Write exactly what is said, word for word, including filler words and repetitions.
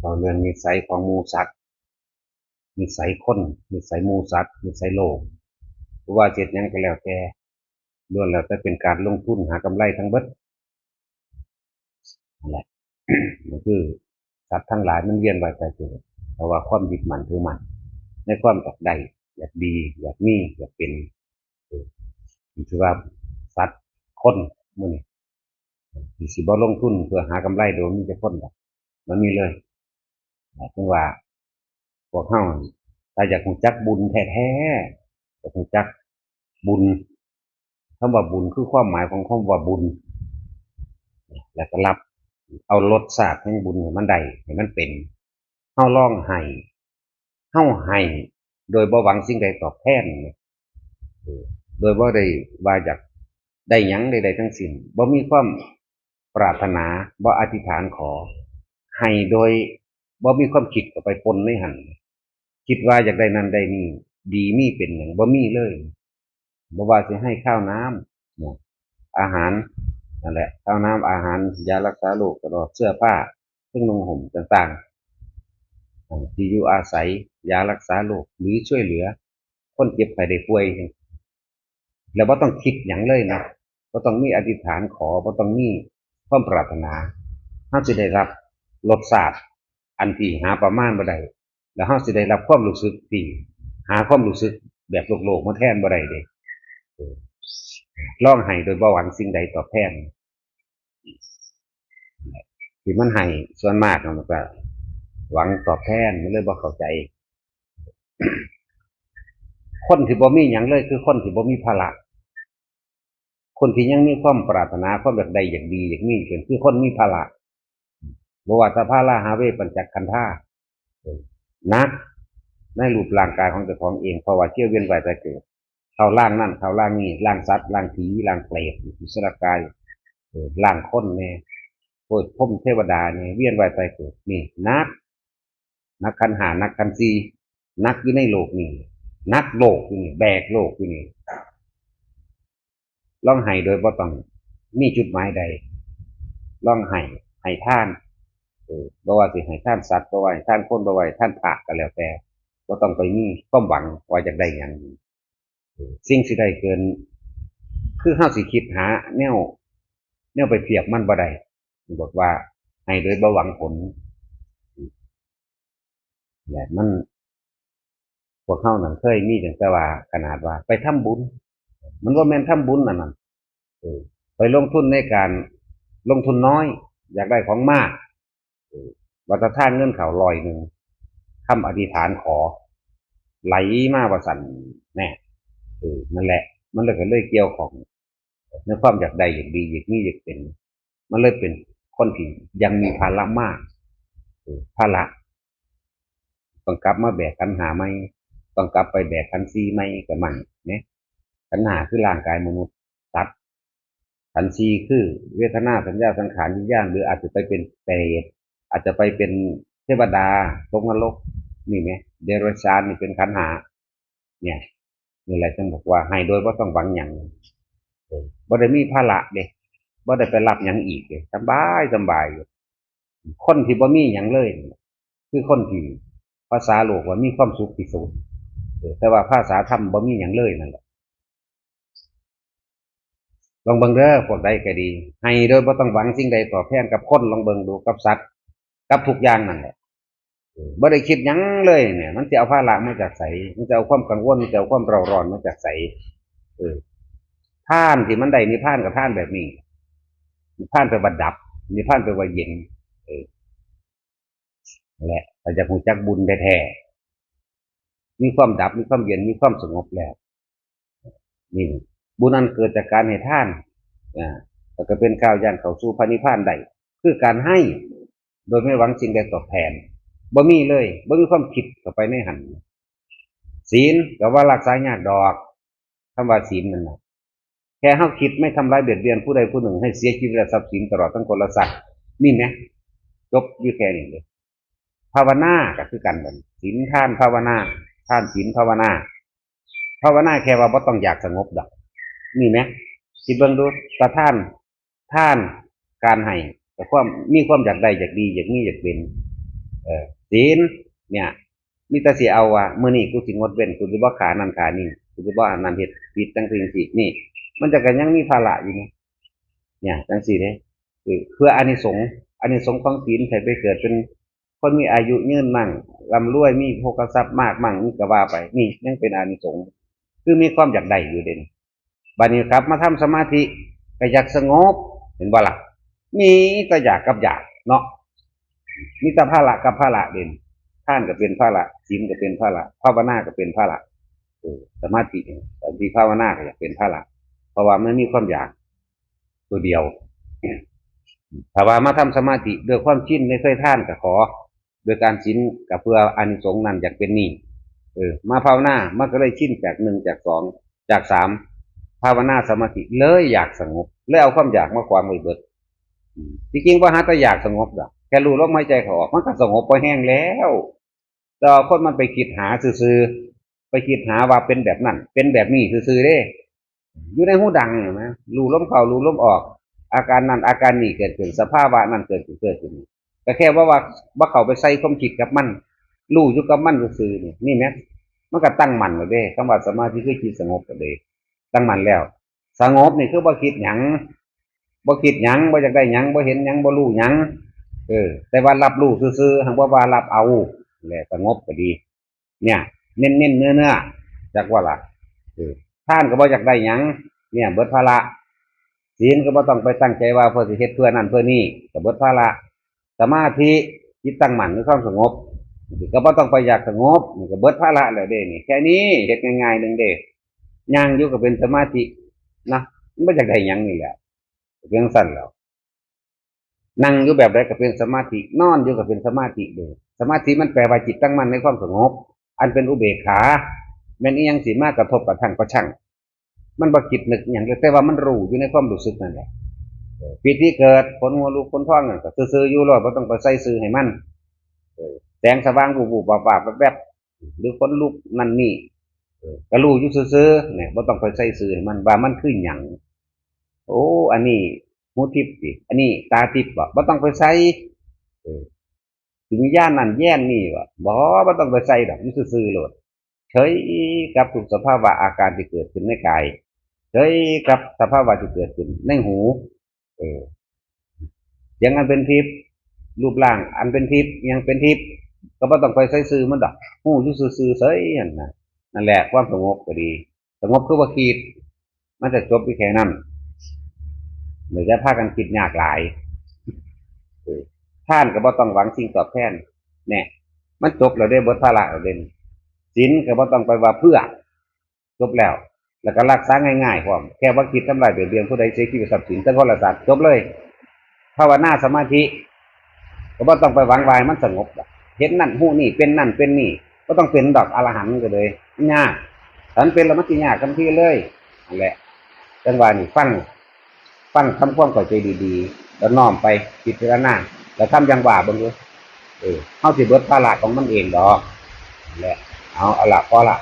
เอาเรื่องนิสัยของหมู่สัตว์ นิสัยคน นิสัยหมู่สัตว์ นิสัยโลก บ่ว่าสิเฮ็ดหยังก็แล้วแต่ ล้วนแล้วแต่เป็นการลงทุนหากำไรทั้งเบิด นั่นแหละ นั่นคือสัตว์ทั้งหลายมันเวียนว่ายตายเกิด เพราะว่าความยึดมั่นถือมั่น ในความอยากได้ อยากดี อยากมี อยากเป็น เออ ถือว่าสัตว์คนมื้อนี้ ที่สิบ่ลงทุนเพื่อหากำไรโดยมีแต่คนดอก มันมีเลย หมายถึงว่า พวกเฮาถ้าอยากรู้จักบุญแท้ๆ อยากรู้จักบุญ คำว่าบุญคือความหมายของคำว่าบุญ แล้วก็รับเอารสชาติแห่งบุญให้มันได้ ให้มันเป็น เฮาลองให้ เฮาให้โดยบ่หวังสิ่งใดตอบแทน เออ โดยบ่ได้ว่าอยากได้หยังใดๆทั้งสิ้น บ่มีความปรารถนา บ่อธิษฐานขอ ให้โดยบ่มีความคิดเข้าไปปนในหั่น คิดว่าอยากได้นั่นได้นี่ ดีมีเป็นหยัง บ่มีเลย บ่ว่าสิให้ข้าวน้ำ เนาะ อาหาร นั่นแหละ ข้าวน้ำอาหาร ยารักษาโรค ตลอดเสื้อผ้า เครื่องนุ่งห่มต่างๆ อ่า ที่อยู่อาศัย ยารักษาโรค หรือช่วยเหลือ คนเจ็บไข้ได้ป่วย แล้วบ่ต้องคิดหยังเลยนะ บ่ต้องมีอธิษฐานขอ บ่ต้องมีความปรารถนา เฮาสิได้รับรสชาติอันที่หาประมาณบ่ได้ แล้วเฮาสิได้รับความรู้สึกที่หาความรู้สึกแบบโลกๆมาแทนบ่ได้เด้ เออ ลองให้โดยบ่หวังสิ่งใดตอบแทน ที่มันให้ส่วนมากมันก็หวังตอบแทน มันเลยบ่เข้าใจ คนที่บ่มีหยังเลยคือคนที่บ่มีภาระ คนที่ยังมีความปรารถนา ความอยากได้ อยากดี อยากมีเป็นคือคนมีภาระ บ่ว่าแต่ภาระหาเวปัญจขันธา เออ หนักในรูปร่างกายของเจ้าของเอง เพราะว่าเที่ยวเวียนว่ายตายเกิด เข้าร่างนั่น เข้าร่างนี้ ร่างสัตว์ ร่างผี ร่างเปรต อสุรกาย เออ ร่างคนแน่ โพยพรหมเทวดาแน่ เวียนว่ายตายเกิด นี่หนัก หนักขันธ์ห้า หนักขันธ์สี่ หนักอยู่ในโลกนี้ หนักโลกอยู่นี่ แบกโลกอยู่นี่ ลองให้โดยบ่ต้องมีจุดหมายใด ลองให้ ให้ทาน เออ บ่ว่าสิให้ทานสัตว์ บ่ว่าให้ทานคน บ่ว่าให้ทานพระก็แล้วแต่ บ่ต้องไปมีความหวังว่าอยากได้หยัง เออ สิ่งสิได้เกิน คือเฮาสิคิดหาแนว แนวไปเปรียบมันบ่ได้ บอกว่าให้โดยบ่หวังผล และมัน พวกเฮานั่นเคยมีตั้งแต่ว่าขนาดว่าไปทำบุญ มันบ่แม่นทำบุญนั่นน่ะ เออ ไปลงทุนในการลงทุนน้อย อยากได้ของมาก เออ ว่าถ้าทานเงินเข้าร้อยหนึ่ง คำอธิษฐานขอ ไหลมาว่าซั่นแน่ เออ นั่นแหละ มันเลยก็เลยเกี่ยวข้อง ในความอยากได้ อยากดี อยากมี อยากเป็น มันเลยเป็นคนที่ยังมีภาระมาก เออ ภาระ ต้องกลับมาแบกขันธ์ห้าใหม่ ต้องกลับไปแบกขันธ์สี่ใหม่ก็มันเนี่ย ขันธ์ห้าคือร่างกายมนุษย์ สัตว์ ขันธ์สี่คือเวทนา สัญญา สังขาร วิญญาณ หรืออาจจะไปเป็นเปรต อาจจะไปเป็นเทวดา ตกนรก นี่ไหม เดรัจฉาน นี่เป็นขันธ์ห้า เนี่ย นี่แหละจึงบอกว่าให้โดยบ่ต้องหวังหยัง เออ บ่ได้มีภาระเด้ บ่ได้ไปรับหยังอีกเด้ สบาย สบายอยู่ คนที่บ่มีหยังเลยนี่ คือคนที่ภาษาโลกว่ามีความสุขที่สุด เออ แต่ว่าภาษาธรรมบ่มีหยังเลยนั่นแหละ ลองเบิ่งเด้อ พวกใดก็ดี ให้โดยบ่ต้องหวังสิ่งใดตอบแทนกับคน ลองเบิ่งดู กับสัตว์ กับทุกอย่างนั่นแหละ เออ บ่ได้คิดหยังเลยเนี่ย มันจะเอาภาระมาจากไส มันจะเอาความกังวล มันจะเอาความเร่าร้อนมาจากไส เออ ทานที่มันได้นิพพานก็ทานแบบนี้ นิพพานแปลว่าดับ นิพพานแปลว่าเย็น เออ นั่นแหละ ถ้าอยากรู้จักบุญแท้ๆ มีความดับ มีความเย็น มีความสงบแล้ว นี่ บุญอันเกิดจากการให้ทาน อ่า แล้วก็เป็นก้าวย่างเข้าสู่พระนิพพานได้ คือการให้ โดยไม่หวังสิ่งใดตอบแทน บ่มีเลย บ่มีความคิดเข้าไปในหั้น ศีลก็ว่ารักษายากดอก คำว่าศีลนั่นน่ะ แค่เฮาคิดไม่ทำร้ายเบียดเบียนผู้ใดผู้หนึ่งให้เสียชีวิตและทรัพย์สินตลอดทั้งคนและสัตว์ นี่แหม จบอยู่แค่นี้เลย ภาวนาก็คือกันบัดนี้ ศีล ทาน ภาวนา ทาน ศีล ภาวนา ภาวนาแค่ว่าบ่ต้องอยากสงบดอก นี่แหม คิดเบิ่งดู ถ้าทาน ทาน การให้ แต่ความ มีความอยากได้ อยากดี อยากมี อยากเป็น ศีลเนี่ย มีแต่สิเอาว่ามื้อนี้กูสิงดเว้น กูสิบ่ฆ่านั่นฆ่านี่ กูสิบ่อันนั้นเฮ็ดผิดจังซี่จังซี่ นี่ มันจะก็ยังมีภาระอยู่นี่ เนี่ยจังซี่เด้ คือเพื่ออานิสงส์ อานิสงส์ของศีลให้ไปเกิดเป็นคนมีอายุยืนมั่ง ร่ำรวย มีโภคทรัพย์มากมั่ง นี่ก็ว่าไป นี่ยังเป็นอานิสงส์ คือมีความอยากได้อยู่เด่น บัดนี้ครับ มาทำสมาธิก็อยากสงบ เห็นบ่ล่ะ มีแต่อยากกับอยากเนาะ มีแต่ภาระกับภาระเด่น ทานก็เป็นภาระ ศีลก็เป็นภาระ ภาวนาก็เป็นภาระ เออ สมาธิ สมาธิภาวนาก็อยากเป็นภาระ เพราะว่ามันมีความอยากตัวเดียว ถ้าว่ามาทำสมาธิด้วยความชินในเคยทานก็ขอ โดยการศีลก็เพื่ออานิสงส์นั้นอยากเป็นนี่ เออ มาภาวนา มันก็เลยชินจากหนึ่ง จากสอง จากสาม ภาวนาสมาธิเลยอยากสงบ เลยเอาความอยากมาขวางไว้เบิด อืม ที่จริงว่าหาแต่อยากสงบดอก แค่รู้ลมหายใจเข้าออก มันก็สงบพอแห้งแล้ว แต่ว่าคนมันไปคิดหาซื่อๆ ไปคิดหาว่าเป็นแบบนั้น เป็นแบบนี้ซื่อๆเด้ อยู่ในหูดังนี่นะ รู้ลมเข้า รู้ลมออก อาการนั้น อาการนี้เกิดขึ้น สภาวะนั้นเกิดขึ้น เกิดขึ้น ก็แค่ว่า ว่า ว่าเข้าไปใส่ความคิดกับมัน รู้อยู่กับมันซื่อๆนี่ นี่แหม มันก็ตั้งมั่นไว้เด้ คำว่าสมาธิคือจิตสงบก็เด้ ตั้งมั่นแล้ว สงบนี่คือบ่คิดหยัง บ่คิดหยัง บ่อยากได้หยัง บ่เห็นหยัง บ่รู้หยัง เออ แต่ว่ารับรู้ซื่อๆ หั้นบ่ว่ารับเอา แหละ สงบก็ดี เนี่ย เน้นๆ เนื้อๆ จักว่าล่ะ เออ ทานก็บ่อยากได้หยัง เนี่ย เบิดภาระ ศีลก็บ่ต้องไปตั้งใจว่าเพื่อสิเฮ็ดเพื่อนั่นเพื่อนี่ ก็เบิดภาระ สมาธิ จิตตั้งมั่นในความสงบ ก็บ่ต้องไปอยากสงบ นี่ก็เบิดภาระแล้วเด้นี่ แค่นี้ เฮ็ดง่ายๆ หนึ่งเด้ ย่างอยู่ก็เป็นสมาธินะ มันบ่อยากได้หยังนี่แหละ เพียงสั้นแล้ว นั่งอยู่แบบใดก็เป็นสมาธิ นอนอยู่ก็เป็นสมาธิเด้ สมาธิมันแปลว่าจิตตั้งมั่นในความสงบ อันเป็นอุเบกขา แม่นอิหยังสิมากระทบกระทั่งก็ช่าง มันบ่คิดนึกอิหยังเลย แต่ว่ามันรู้อยู่ในความรู้สึกนั่นแหละ เออ ปีติเกิด ขนหัวลุกขนพองนั่นก็ซื่อๆอยู่โลด บ่ต้องไปใส่ชื่อให้มัน เออ แสงสว่าง วูบๆ วาบๆ แวบๆ หรือขนลุกนั่นนี่ เออ ก็รู้อยู่ซื่อๆ เนี่ย บ่ต้องไปใส่ชื่อให้มัน ว่ามันคือหยัง โอ้ อันนี้หูทิพย์ติ อันนี้ตาทิพย์บ่ บ่ต้องไปใส่ เออ สิวิญญาณนั่นแย่นนี่บ่ บ่ บ่ต้องไปใส่ดอก อยู่ซื่อๆโลด เฉยกับทุกสภาวะอาการที่เกิดขึ้นในกาย เฉยกับสภาวะที่เกิดขึ้นในหู เออ เสียงอันเป็นทิพย์ รูปร่างอันเป็นทิพย์ ยังเป็นทิพย์ ก็บ่ต้องไปใส่ชื่อมันดอก ฮู้อยู่ซื่อๆเฉยหั่นน่ะ นั่นแหละความสงบก็ดี สงบคือบ่คิด มันจะจบอยู่แค่นั้น อย่าพากันคิดยากหลาย เออ ทานก็บ่ต้องหวังสิ่งตอบแทน แน่ มันจบแล้วเด้ เบิดภาระแล้วเด้ ศีลก็บ่ต้องไปว่าเพื่อ จบแล้ว แล้วก็รักษาง่ายๆพร้อม แค่บ่คิดทำลายเบียดเบียนผู้ใด เสียชีวิตทรัพย์สินทั้งคนและสัตว์ จบเลย ภาวนาสมาธิ ก็บ่ต้องไปหวังว่าให้มันสงบดอก เห็นนั่นฮู้นี่ เป็นนั่นเป็นนี่ บ่ต้องเป็นดอก อรหันต์ก็เลย มันยาก ถ้ามันเป็นแล้วมันสิยากทันทีเลย นั่นแหละ จังว่านี่ ฟัง ฟังทำความเข้าใจดีๆ แล้วน้อมไปพิจารณา แล้วทำอย่างว่าเบิ่งดู เออ เฮาสิเบิดภาระของมันเองดอก นั่นแหละ เอา เอาละ พอละ